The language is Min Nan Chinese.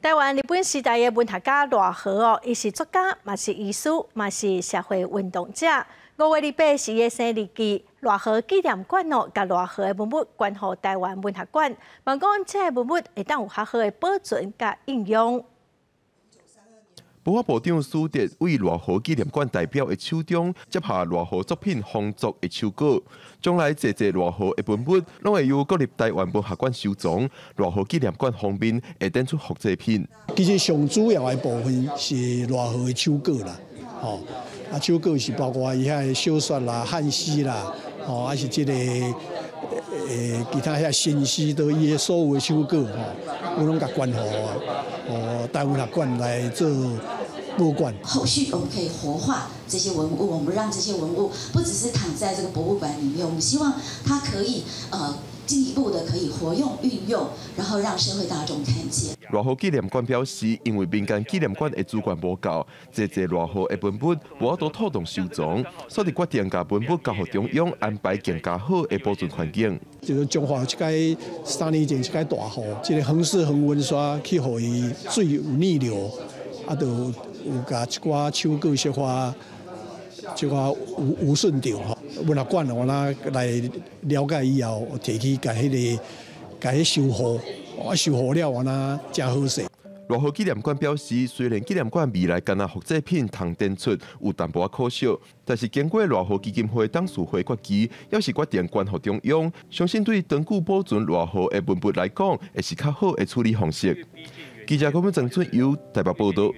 台灣日本時代的文學家賴和哦，伊是作家，嘛是醫師，嘛是社會運動者。5月28是伊的生日期，賴和紀念館哦，共賴和的文物捐予台灣文學館，望講這个文物會當有較好的保存佮應用。文化部長蘇哲對賴和紀念館代表的手中接下賴和作品《風俗》的手稿，將來濟濟賴和的文物，攏會由國立台灣文學館收藏。賴和紀念館方面會展出複製品。其實上主要的部分是賴和的手稿啦，吼，啊手稿是包括伊遐的小說啦、漢詩啦，吼，還是這个其他遐新詩都伊的所有的手稿，吼，我攏共捐予哦台灣文學館來做保管。後續我們可以活化這些文物，我們讓這些文物不只是躺在這個博物館裡面，我們希望它可以進一步的可以活用運用，然後讓社會大眾看見。賴和紀念館表示，因為民間紀念館的資源無夠，濟濟賴和的文物無法度妥當收藏，所以決定共文物交予中央安排更加好的保存環境。就是彰化這擺3年前這擺大雨，這个恆勢恆溫沙去予伊水有逆流，啊，就有共一寡手稿小可這個有損著吼。文學館我來了解以後，提去共彼个共彼修護，啊修護了完那誠好勢。賴和紀念館表示，雖然紀念館未來干焦複製品通展出有淡薄仔可惜，但是經過賴和基金會董事會決議，猶是決定捐予中央，相信對長久保存賴和的文物來講，會是較好的處理方式。記者郭文曾俊佑台北報道。